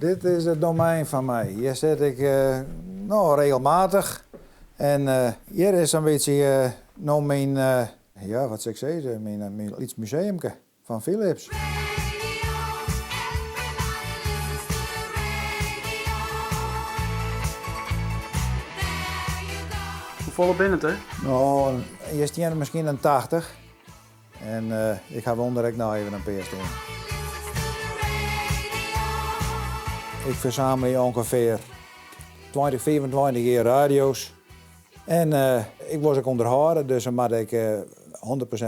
Dit is it domein fan my. Hjir sit ik no regelmatich. En hjir is sa'n bytsje no myn, ja, wat sil ik sizze, myn lyts museumke fan Philips. Hoefolle binne it der? No, hjir steane miskien in 80. En ik haw ûnder ek noch even in pear stean. Ik fersamelje ûngefear 20, 25 jier radio's. En ik wol se ek ûnderhâlde, dus dan moat ik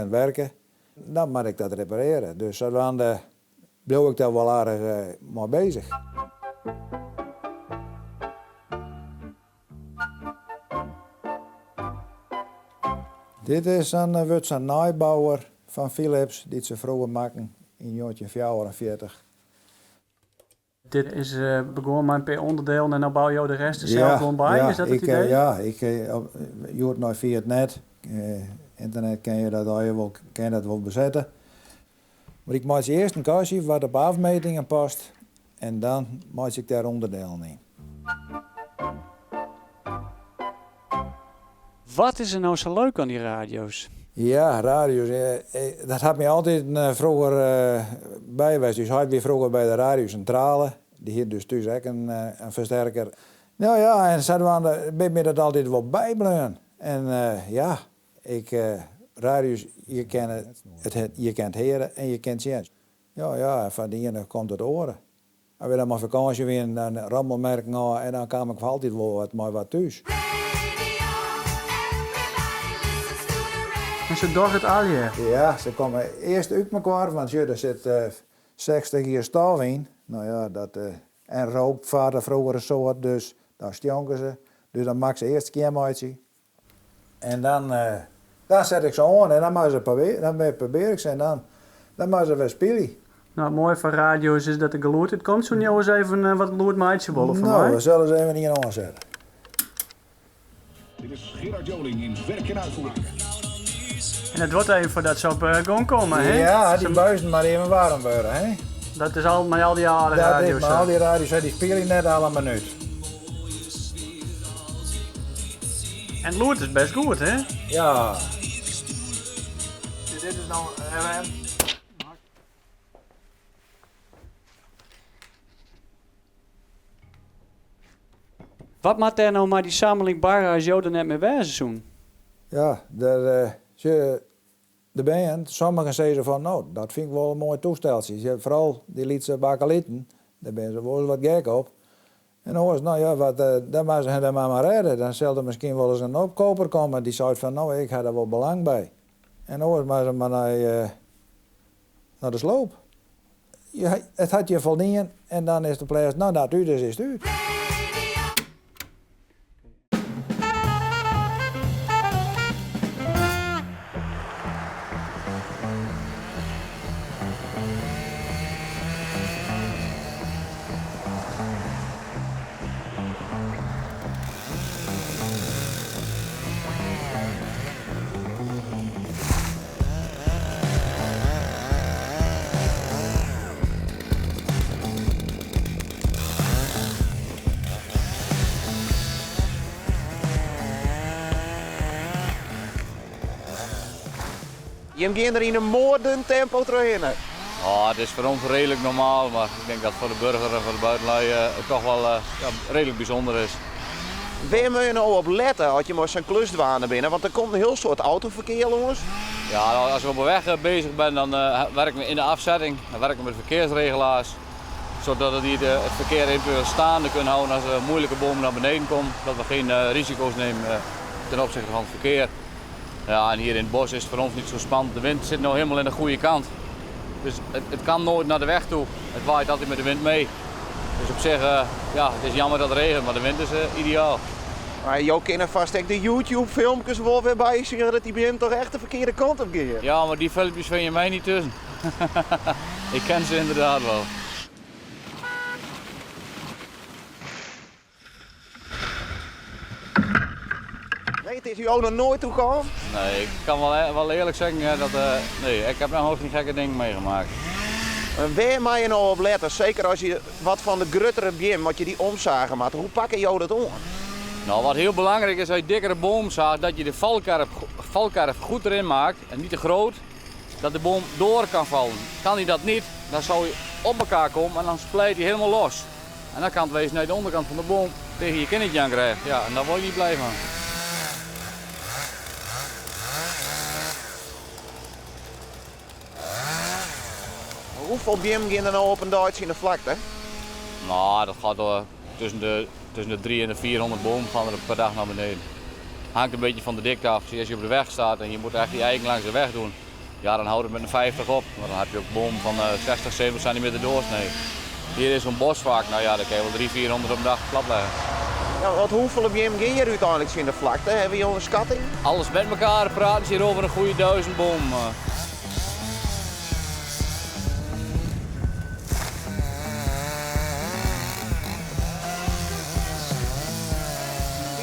100% werke. Dan moat ik dat reparearje. Dus sadwaande bliuw ik dêr wol aardich mei bezich. Dit is in wurdt sa'n neibouwer fan Philips dy't se froeger makken yn 1944. Dit is begûn mei in pear ûnderdielen en no bouwe jo de rest der sels gewoan by, is dat it idee? Ja, ik hjoed nei fia it net. Ynternet kin je dat allegear wol, kin dat wol besette. Mar ik meitsje earst in kastje wat op afmetingen past en dan meitsje ik dêr ûnderdielen yn. Wat is der no sa leuk oan dy radio's? Ja, radio's, dat hat my altyd froeger by west. Us heit wie froeger by de radiosintrale, dy hie dus thús ek in fersterker. No ja, en sadwaande bin my dat altyd wol bybleaun. En ja, ik, radio's, je kinne it, je kinne it heare en je kinne it sjen. Ja, ja, en fan it iene komt it oare. As we dan mei fakânsje wienen, dan rommelmerken ôf en dan kaam ik altyd wol wat mei wat thús. En se dogge it allegear? Ja, se komme earst út mekoar, want sjoch, der sit 60 jier stof yn. No ja, dat, en rook foar froeger in soad, dus dan stjonke se. Dus dan moat ik se earst skjinmeitsje. En dan, dan set ik se oan en dan moatte se probearje, dan probearje ik se en dan, dan moatte se wer spylje. No, it moaie fan radio's is dat der gelûd út komt. Soene jo ris even wat lûd meitsje wolle foar my? No, we sille ris even ien oansette. Dit is Gerard Joling yn Werk en Uitvoering. En it duorret even foardat se op gong komme, hè? Ja, dy buizen moatte even waarm wurde, hè? Dat is al mei al dy âlde radio's. Dat is mei al dy radio's, dy spylje net alle minút. En it lûd is best goed, hè? Ja. Dit is no FM. Wat moat dêr no mei dy samling barre as jo der net mear wêze soenen? Ja, der, sjoch, de bern, sommigen sizze fan, no, dat fyn ik wol in moai toesteltsje. Foaral dy lytse bakelieten, dêr binne se wolris wat gek op. En oars, no ja, wat, dan moatte se har dêr mar mei rêde. Dan sil der miskien wolris in opkoper komme dy't seit fan, no, ik ha der wol belang by. En oars moatte se mar nei, nei de sloop. It hat je foldien en dan is de plês, no, dat út is, is it út. Jim gean der yn in moardend tempo trochhinne. Oh, it is foar ons reedlik normaal, mar ik tink dat foar de burger en foar de buitenlui it toch wol ja, reedlik bysûnder is. Wêr moatte je no op lette as je mei sa'n klus dwaande binne? Want der komt in hiel soad autoferkear lâns. Ja, as we op de weg bezig binne, dan werke we yn de afzetting. Dan werke we met verkeersregelaars, zodat die het verkeer eventueel staande kunnen houden als er moeilijke bomen naar beneden komen. Dat we geen risico's nemen ten opzichte van het verkeer. Ja, en hier in het bos is het voor ons niet zo spannend. De wind zit nou helemaal in de goede kant. Dus het kan nooit naar de weg toe. Het waait altijd met de wind mee. Dus op zich, ja, het is jammer dat het regent, maar de wind is ideaal. Mar jo kinne fêst ek de YouTube-filmkes wol wer by sjen dat dy beam toch echt de ferkearde kant op gean. Ja, mar dy filmpjes fyn je my net tusken. Ik ken se ynderdaad wol. Nee, it is jo noch noait oerkaam? Nee, ik kan wol, wol earlik sizzen dat, nee, ik ha noch gjin gekke dingen meemakke. Wêr moatte je no op lette, seker as je wat fan de gruttere beammen, wat je dy omsage moatte, hoe pakke jo dat oan? Nou, wat heel belangrijk is als je dikkere boom zaagt, dat je de valkerf goed erin maakt en niet te groot, dat de boom door kan vallen. Kan hij dat niet, dan zou je op elkaar komen en dan splijt hij helemaal los. En dan kan het wezen dat je de onderkant van de boom tegen je kinnetje aan krijgt. Ja, en daar word je niet blij van. Hoefolle beammen gean der no op in dei tsjin de flakte? Nou, dat gaat door tussen de 300 en de 400 bomen gaan er per dag naar beneden. Hangt een beetje van de dikte af. Als je op de weg staat en je moet echt die eiken langs de weg doen, ja, dan houdt het met een 50 op. Maar dan heb je ook bomen van 60, 70 centimeter doorsnee. Hier is zo'n bosvak, nou ja, daar kan je wel 300, 400 op een dag plat leggen. Ja, want hoeveel beammen gaan hier uiteindelijk in de vlakte? Hebben jullie een schatting? Alles met elkaar praten ze hier over een goede 1000 bomen.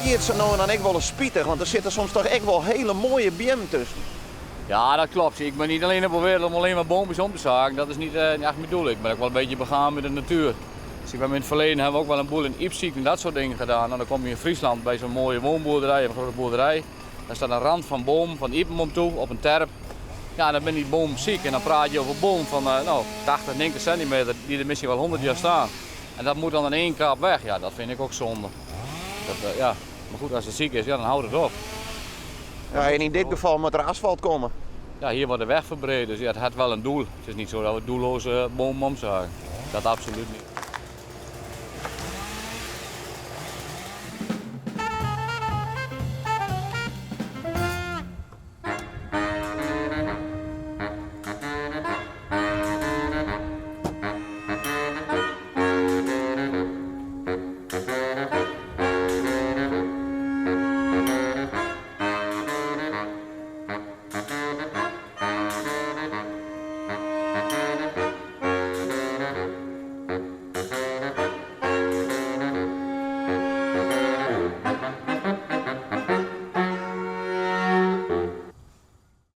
Wie het zo nou en dan ik wel eens spietig, want er zitten soms toch echt wel hele mooie beammen tussen. Ja, dat klopt. Ik ben niet alleen op de wereld om alleen maar boompjes om te zagen. Dat is niet echt mijn doel. Ik ben ook wel een beetje begaan met de natuur. Dus ik ben in het verleden hebben we ook wel een boel in iepziek en dat soort dingen gedaan. En dan kom je in Friesland bij zo'n mooie woonboerderij, een grote boerderij. Daar staat een rand van boom, van iepen om toe, op een terp. Ja, dan ben die boom ziek en dan praat je over boom van nou, 80, 90 centimeter, die er misschien wel 100 jaar staan. En dat moet dan in één klap weg. Ja, dat vind ik ook zonde. Dat ja. Maar goed, als het ziek is, ja, dan houdt het op. Ja, en in dit geval moet er asfalt komen. Ja, hier wordt de weg verbreed, dus ja, het had wel een doel. Het is niet zo dat we doelloze bomen omzagen. Dat absoluut niet.